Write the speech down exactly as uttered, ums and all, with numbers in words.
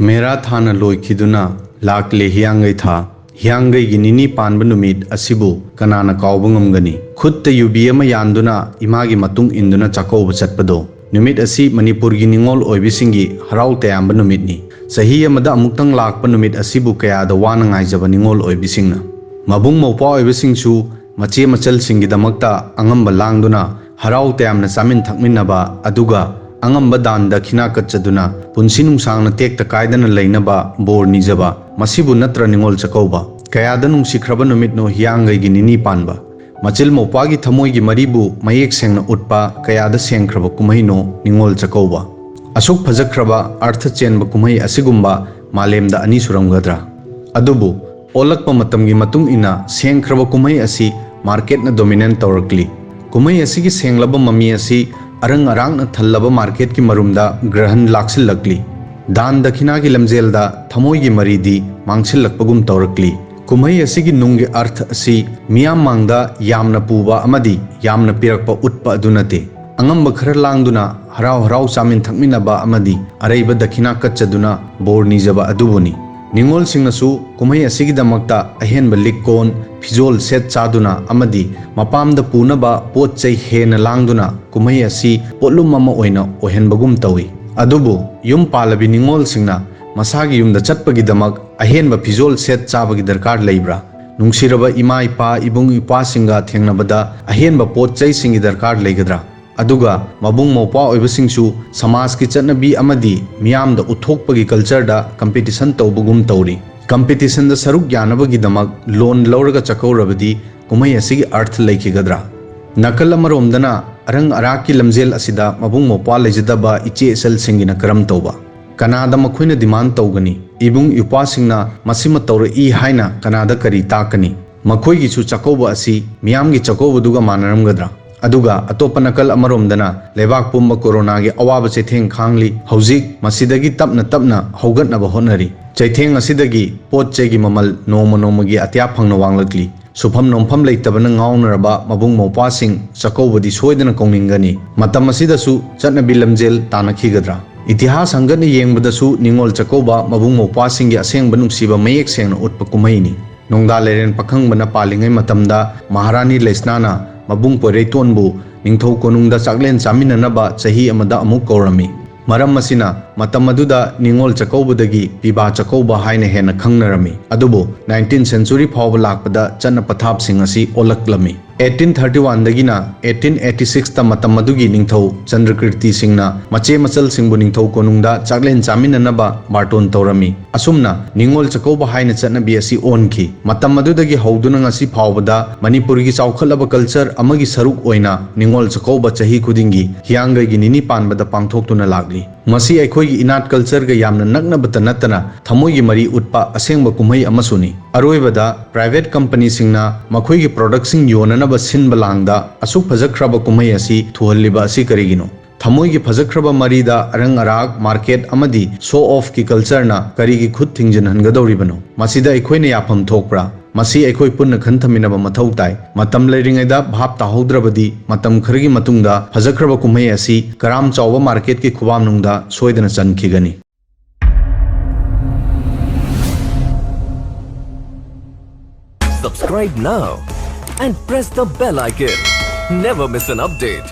ꯃꯦꯔꯥ ꯊꯥꯅ ꯂꯣꯏꯈꯤꯗꯨꯅ ꯂꯥꯛꯂꯦ ꯍꯤꯌꯥꯡꯒꯩ ꯊꯥ꯫ ꯍꯤꯌꯥꯡꯒꯩꯒꯤ ꯅꯤꯅꯤ ꯄꯥꯟꯕ ꯅꯨꯃꯤꯠ ꯑꯁꯤꯕꯨ ꯀꯅꯥꯅ ꯀꯥꯎꯕ ꯉꯝꯒꯅꯤ? ꯈꯨꯠꯇ ꯌꯨꯕꯤ ꯑꯃ ꯌꯥꯟꯗꯨꯅ ꯏꯃꯥꯒꯤ ꯃꯇꯨꯡ ꯏꯟꯗꯨꯅ ꯆꯥꯛꯀꯧꯕ ꯆꯠꯄꯗꯣ꯫ ꯅꯨꯃꯤꯠ ꯑꯁꯤ ꯃꯅꯤꯄꯨꯔꯒꯤ ꯅꯤꯉꯣꯜ ꯑꯣꯏꯕꯤꯁꯤꯡꯒꯤ ꯍꯔꯥꯎ ꯇꯌꯥꯝꯕ ꯅꯨꯃꯤꯠꯅꯤ꯫ ꯆꯍꯤ ꯑꯃꯗ ꯑꯃꯨꯛꯇꯪ ꯂꯥꯛꯄ ꯅꯨꯃꯤꯠ ꯑꯁꯤꯕꯨ ꯀꯌꯥꯗ ꯋꯥꯅ ꯉꯥꯏꯖꯕ ꯅꯤꯉꯣꯜ ꯑꯣꯏꯕꯤꯁꯤꯡꯅ꯫ ꯃꯕꯨꯡ ꯃꯧꯄ꯭ꯋꯥ ꯑꯣꯏꯕꯁꯤꯡꯁꯨ ꯃꯆꯦ ꯃꯆꯜꯁꯤꯡꯒꯤꯗꯃꯛꯇ ꯑꯉꯝꯕ ꯂꯥꯡꯗꯨꯅ ꯍꯔꯥꯎ ꯇꯌꯥꯝꯅ ꯆꯥꯃꯤꯟ ꯊꯛꯃꯤꯟꯅꯕ, ꯑꯗꯨꯒ ꯑꯉꯝꯕ ꯗꯥꯟ ꯗꯈꯤꯅꯥ ꯀꯠꯆꯗꯨꯅ ꯄꯨꯟꯁꯤ ꯅꯨꯡꯁꯥꯡꯅ ꯇꯦꯛꯇ ꯀꯥꯏꯗꯅ ꯂꯩꯅꯕ ꯕꯣꯔ ꯅꯤꯖꯕ, ꯃꯁꯤꯕꯨ ꯅꯠꯇ꯭ꯔ ꯅꯤꯉꯣꯜ ꯆꯥꯛꯀꯧꯕ? ꯀꯌꯥꯗ ꯅꯨꯡꯁꯤꯈ꯭ꯔꯕ ꯅꯨꯃꯤꯠꯅꯣ ꯍꯤꯌꯥꯡꯒꯩꯒꯤ ꯅꯤꯅꯤ ꯄꯥꯟꯕ꯫ ꯃꯆꯤꯜ ꯃꯧꯄ꯭ꯋꯥꯒꯤ ꯊꯃꯣꯏꯒꯤ ꯃꯔꯤꯕꯨ ꯃꯌꯦꯛ ꯁꯦꯡꯅ ꯎꯠꯄ ꯀꯌꯥꯗ ꯁꯦꯡꯈ꯭ꯔꯕ ꯀꯨꯝꯍꯩꯅꯣ ꯅꯤꯉꯣꯜ ꯆꯥꯛꯀꯧꯕ? ꯑꯁꯨꯛ ꯐꯖꯈ꯭ꯔꯕ ꯑꯔꯊ ꯆꯦꯟꯕ ꯀꯨꯝꯍꯩ ꯑꯁꯤꯒꯨꯝꯕ ꯃꯥꯂꯦꯝꯗ ꯑꯅꯤ ꯁꯨꯔꯝꯒꯗ꯭ꯔꯥ? ꯑꯗꯨꯕꯨ ꯑꯣꯜꯂꯛꯄ ꯃꯇꯝꯒꯤ ꯃꯇꯨꯡ ꯏꯟꯅ ꯁꯦꯡꯈ꯭ꯔꯕ ꯀꯨꯝꯍꯩ ꯑꯁꯤ ꯃꯥꯔꯀꯦꯠꯅ ꯗꯣꯃꯤꯅꯦꯟ ꯇꯧꯔꯛꯂꯤ꯫ ꯀꯨꯝꯍꯩ ꯑꯁꯤꯒꯤ ꯁꯦꯡꯂꯕ ꯃꯃꯤ ꯑꯁꯤ ꯑꯔꯪ ꯑꯔꯥꯛꯅ ꯊꯜꯂꯕ ꯃꯥꯔꯀꯦꯠꯀꯤ ꯃꯔꯨꯝꯗ ꯒ꯭ꯔꯍꯟ ꯂꯥꯛꯁꯤꯜꯂꯛꯂꯤ꯫ ꯗꯥꯟ ꯗꯈꯤꯅꯥꯒꯤ ꯂꯝꯖꯦꯜꯗ ꯊꯃꯣꯏꯒꯤ ꯃꯔꯤꯗꯤ ꯃꯥꯡꯁꯤꯜꯂꯛꯄꯒꯨꯝ ꯇꯧꯔꯛꯂꯤ꯫ ꯀꯨꯝꯍꯩ ꯑꯁꯤꯒꯤ ꯅꯨꯡꯒꯤ ꯑꯔꯊ ꯑꯁꯤ ꯃꯤꯌꯥꯝ ꯃꯥꯡꯗ ꯌꯥꯝꯅ ꯄꯨꯕ ꯑꯃꯗꯤ ꯌꯥꯝꯅ ꯄꯤꯔꯛꯄ ꯎꯠꯄ ꯑꯗꯨ ꯅꯠꯇꯦ꯫ ꯑꯉꯝꯕ ꯈꯔ ꯂꯥꯡꯗꯨꯅ ꯍꯔꯥꯎ ꯍꯔꯥꯎ ꯆꯥꯃꯤꯟ ꯊꯛꯃꯤꯟꯅꯕ ꯑꯃꯗꯤ ꯑꯔꯩꯕ ꯗꯈꯤꯅꯥ ꯀꯠꯆꯗꯨꯅ ꯕꯣꯔ ꯅꯤꯖꯕ ꯑꯗꯨꯕꯨꯅꯤ꯫ ꯅꯤꯉꯣꯜꯁꯤꯡꯅꯁꯨ ꯀꯨꯝꯍꯩ ꯑꯁꯤꯒꯤꯗꯃꯛꯇ ꯑꯍꯦꯟꯕ ꯂꯤꯛꯀꯣꯟ, ꯐꯤꯖꯣꯜ ꯁꯦꯠ ꯆꯥꯗꯨꯅ ꯑꯃꯗꯤ ꯃꯄꯥꯝꯗ ꯄꯨꯅꯕ ꯄꯣꯠ ꯆꯩ ꯍꯦꯟꯅ ꯂꯥꯡꯗꯨꯅ ꯀꯨꯝꯍꯩ ꯑꯁꯤ ꯄꯣꯠꯂꯨꯝ ꯑꯃ ꯑꯣꯏꯅ ꯑꯣꯏꯍꯟꯕꯒꯨꯝ ꯇꯧꯏ꯫ ꯑꯗꯨꯕꯨ ꯌꯨꯝ ꯄꯥꯜꯂꯕꯤ ꯅꯤꯉꯣꯜꯁꯤꯡꯅ ꯃꯁꯥꯒꯤ ꯌꯨꯝꯗ ꯆꯠꯄꯒꯤꯗꯃꯛ ꯑꯍꯦꯟꯕ ꯐꯤꯖꯣꯜ ꯁꯦꯠ ꯆꯥꯕꯒꯤ ꯗꯔꯀꯥꯔ ꯂꯩꯕ꯭ꯔꯥ? ꯅꯨꯡꯁꯤꯔꯕ ꯏꯃꯥ ꯏꯄꯥ, ꯏꯕꯨꯡ ꯏꯄ꯭ꯋꯥꯁꯤꯡꯒ ꯊꯦꯡꯅꯕꯗ ꯑꯍꯦꯟꯕ ꯄꯣꯠ ꯆꯩꯁꯤꯡꯒꯤ ꯗꯔꯀꯥꯔ ꯂꯩꯒꯗ꯭ꯔꯥ? ꯑꯗꯨꯒ ꯃꯕꯨꯡ ꯃꯧꯄ꯭ꯋꯥ ꯑꯣꯏꯕꯁꯤꯡꯁꯨ ꯁꯃꯥꯖꯀꯤ ꯆꯠꯅꯕꯤ ꯑꯃꯗꯤ ꯃꯤꯌꯥꯝꯗ ꯎꯠꯊꯣꯛꯄꯒꯤ ꯀꯜꯆꯔꯗ ꯀꯝꯄꯤꯇꯤꯁꯟ ꯇꯧꯕꯒꯨꯝ ꯇꯧꯔꯤ꯫ ꯀꯝꯄꯤꯇꯤꯁꯟꯗ ꯁꯔꯨꯛ ꯌꯥꯅꯕꯒꯤꯗꯃꯛ ꯂꯣꯟ ꯂꯧꯔꯒ ꯆꯥꯛꯀꯧꯔꯕꯗꯤ ꯀꯨꯝꯍꯩ ꯑꯁꯤꯒꯤ ꯑꯔꯊ ꯂꯩꯈꯤꯒꯗ꯭ꯔꯥ? ꯅꯥꯀꯜ ꯑꯃꯔꯣꯝꯗꯅ ꯑꯔꯪ ꯑꯔꯥꯛꯀꯤ ꯂꯝꯖꯦꯜ ꯑꯁꯤꯗ ꯃꯕꯨꯡ ꯃꯧꯄ꯭ꯋꯥ ꯂꯩꯖꯗꯕ ꯏꯆꯦ ꯏꯆꯜꯁꯤꯡꯒꯤꯅ ꯀꯔꯝ ꯇꯧꯕ? ꯀꯅꯥꯗ ꯃꯈꯣꯏꯅ ꯗꯤꯃꯥꯟ ꯇꯧꯒꯅꯤ? ꯏꯕꯨꯡ ꯏꯄ꯭ꯋꯥꯁꯤꯡꯅ ꯃꯁꯤꯃ ꯇꯧꯔꯛꯏ ꯍꯥꯏꯅ ꯀꯅꯥꯗ ꯀꯔꯤ ꯇꯥꯛꯀꯅꯤ? ꯃꯈꯣꯏꯒꯤꯁꯨ ꯆꯥꯛꯀꯧꯕ ꯑꯁꯤ ꯃꯤꯌꯥꯝꯒꯤ ꯆꯥꯛꯀꯧꯕꯗꯨꯒ ꯃꯥꯟꯅꯔꯝꯒꯗ꯭ꯔꯥ? ꯑꯗꯨꯒ ꯑꯇꯣꯞꯄ ꯅꯥꯀꯜ ꯑꯃꯔꯣꯝꯗꯅ ꯂꯩꯕꯥꯛ ꯄꯨꯝꯕ ꯀꯣꯔꯣꯅꯥꯒꯤ ꯑꯋꯥꯕ ꯆꯩꯊꯦꯡ ꯈꯥꯡꯂꯤ꯫ ꯍꯧꯖꯤꯛ ꯃꯁꯤꯗꯒꯤ ꯇꯞꯅ ꯇꯞꯅ ꯍꯧꯒꯠꯅꯕ ꯍꯣꯠꯅꯔꯤ꯫ ꯆꯩꯊꯦꯡ ꯑꯁꯤꯗꯒꯤ ꯄꯣꯠ ꯆꯩꯒꯤ ꯃꯃꯜ ꯅꯣꯡꯃ ꯅꯣꯡꯃꯒꯤ ꯑꯇꯤꯌꯥ ꯐꯪꯅ ꯋꯥꯡꯂꯛꯂꯤ꯫ ꯁꯨꯐꯝ ꯅꯣꯝꯐꯝ ꯂꯩꯇꯕꯅ ꯉꯥꯎꯅꯔꯕ ꯃꯕꯨꯡ ꯃꯧꯄ꯭ꯋꯥꯁꯤꯡ ꯆꯥꯛꯀꯧꯕꯗꯤ ꯁꯣꯏꯗꯅ ꯀꯧꯅꯤꯡꯒꯅꯤ꯫ ꯃꯇꯝ ꯑꯁꯤꯗꯁꯨ ꯆꯠꯅꯕꯤ ꯂꯝꯖꯦꯜ ꯇꯥꯟꯅꯈꯤꯒꯗ꯭ꯔꯥ? ꯏꯇꯤꯍꯥꯁ ꯍꯪꯒꯠꯅ ꯌꯦꯡꯕꯗꯁꯨ ꯅꯤꯉꯣꯜ ꯆꯥꯛꯀꯧꯕ ꯃꯕꯨꯡ ꯃꯧꯄ꯭ꯋꯥꯁꯤꯡꯒꯤ ꯑꯁꯦꯡꯕ ꯅꯨꯡꯁꯤꯕ ꯃꯌꯦꯛ ꯁꯦꯡꯅ ꯎꯠꯄ ꯀꯨꯝꯍꯩꯅꯤ꯫ ꯅꯣꯡꯗꯥ ꯂꯥꯏꯔꯦꯟ ꯄꯥꯈꯪꯕꯅ ꯄꯥꯜꯂꯤꯉꯩ ꯃꯇꯝꯗ ꯃꯍꯥꯔꯥꯅꯤ ꯂꯩꯁꯅꯥꯅ ꯃꯕꯨꯡ ꯄꯣꯏꯔꯩꯇꯣꯟꯕꯨ ꯅꯤꯡꯊꯧ ꯀꯣꯅꯨꯡꯗ ꯆꯥꯛꯂꯦꯟ ꯆꯥꯃꯤꯟꯅꯅꯕ ꯆꯍꯤ ꯑꯃꯗ ꯑꯃꯨꯛ ꯀꯧꯔꯝꯃꯤ꯫ ꯃꯔꯝ ꯑꯁꯤꯅ ꯃꯇꯝ ꯑꯗꯨꯗ ꯅꯤꯉꯣꯜ ꯆꯥꯛꯀꯧꯕꯗꯒꯤ ꯄꯤꯕꯥ ꯆꯥꯛꯀꯧꯕ ꯍꯥꯏꯅ ꯍꯦꯟꯅ ꯈꯪꯅꯔꯝꯃꯤ꯫ ꯑꯗꯨꯕꯨ nineteen century ꯐꯥꯎꯕ ꯂꯥꯛꯄꯗ ꯆꯠꯅ ꯄꯊꯥꯞꯁꯤꯡ ꯑꯁꯤ ꯑꯣꯜꯂꯛꯂꯝꯃꯤ꯫ eighteen thirty one ꯗꯒꯤꯅ eighteen eighty six ꯇ ꯃꯇꯝ ꯑꯗꯨꯒꯤ ꯅꯤꯡꯊꯧ ꯆꯟꯗ꯭ꯔꯀꯤꯔꯇꯤ ꯁꯤꯡꯅ ꯃꯆꯦ ꯃꯆꯜꯁꯤꯡꯕꯨ ꯅꯤꯡꯊꯧ ꯀꯣꯅꯨꯡꯗ ꯆꯥꯛꯂꯦꯟ ꯆꯥꯃꯤꯟꯅꯅꯕ ꯕꯥꯔꯇꯣꯟ ꯇꯧꯔꯝꯃꯤ꯫ ꯑꯁꯨꯝꯅ ꯅꯤꯉꯣꯜ ꯆꯥꯛꯀꯧꯕ ꯍꯥꯏꯅ ꯆꯠꯅꯕꯤ ꯑꯁꯤ ꯑꯣꯟꯈꯤ꯫ ꯃꯇꯝ ꯑꯗꯨꯗꯒꯤ ꯍꯧꯗꯨꯅ ꯉꯁꯤ ꯐꯥꯎꯕꯗ ꯃꯅꯤꯄꯨꯔꯒꯤ ꯆꯥꯎꯈꯠꯂꯕ culture ꯑꯃꯒꯤ ꯁꯔꯨꯛ ꯑꯣꯏꯅ ꯅꯤꯉꯣꯜ ꯆꯥꯛꯀꯧꯕ ꯆꯍꯤ ꯈꯨꯗꯤꯡꯒꯤ ꯍꯤꯌꯥꯡꯒꯩꯒꯤ ꯅꯤꯅꯤ ꯄꯥꯟꯕꯗ ꯄꯥꯡꯊꯣꯛꯇꯨꯅ ꯂꯥꯛꯂꯤ꯫ ꯃꯁꯤ ꯑꯩꯈꯣꯏꯒꯤ ꯏꯅꯥꯠ culture ꯒ ꯌꯥꯝꯅ ꯅꯛꯅꯕꯇ ꯅꯠꯇꯅ ꯊꯃꯣꯏꯒꯤ ꯃꯔꯤ ꯎꯠꯄ ꯑꯁꯦꯡꯕ ꯀꯨꯝꯍꯩ ꯑꯃꯁꯨꯅꯤ꯫ ꯑꯔꯣꯏꯕꯗ, private company ꯁꯤꯡꯅ ꯃꯈꯣꯏꯒꯤ product ꯁꯤꯡ ꯌꯣꯟꯅꯅꯕ ꯁꯤꯟꯕ ꯂꯥꯡꯗ ꯑꯁꯨꯛ ꯐꯖꯈ꯭ꯔꯕ ꯀꯨꯝꯍꯩ ꯑꯁꯤ ꯊꯨꯍꯜꯂꯤꯕ ꯑꯁꯤ ꯀꯔꯤꯒꯤꯅꯣ? ꯊꯃꯣꯏꯒꯤ ꯐꯖꯈ꯭ꯔꯕ ꯃꯔꯤꯗ ꯑꯔꯪ ꯑꯔꯥꯛ, market ꯑꯃꯗꯤ show off ꯀꯤ culture ꯅ ꯀꯔꯤꯒꯤ ꯈꯨꯠ ꯊꯤꯡꯖꯤꯟꯍꯟꯒꯗꯧꯔꯤꯕꯅꯣ? ꯃꯁꯤꯗ ꯑꯩꯈꯣꯏꯅ ꯌꯥꯐꯝ ꯊꯣꯛꯄ꯭ꯔꯥ? ꯃꯁꯤ ꯑꯩꯈꯣꯏ ꯄꯨꯟꯅ ꯈꯟꯊꯃꯤꯟꯅꯕ ꯃꯊꯧ ꯇꯥꯏ꯫ ꯃꯇꯝ ꯂꯩꯔꯤꯉꯩꯗ ꯚꯥꯞ ꯇꯥꯍꯧꯗ꯭ꯔꯕꯗꯤ, ꯃꯇꯝ ꯈꯔꯒꯤ ꯃꯇꯨꯡꯗ ꯐꯖꯈ꯭ꯔꯕ ꯀꯨꯝꯍꯩ ꯑꯁꯤ ꯀꯔꯥꯝ ꯆꯥꯎꯕ market ꯀꯤ ꯈꯨꯕꯥꯝꯅꯨꯡꯗ ꯁꯣꯏꯗꯅ ꯆꯟꯈꯤꯒꯅꯤ꯫ Subscribe now and press the bell icon. Never miss an update.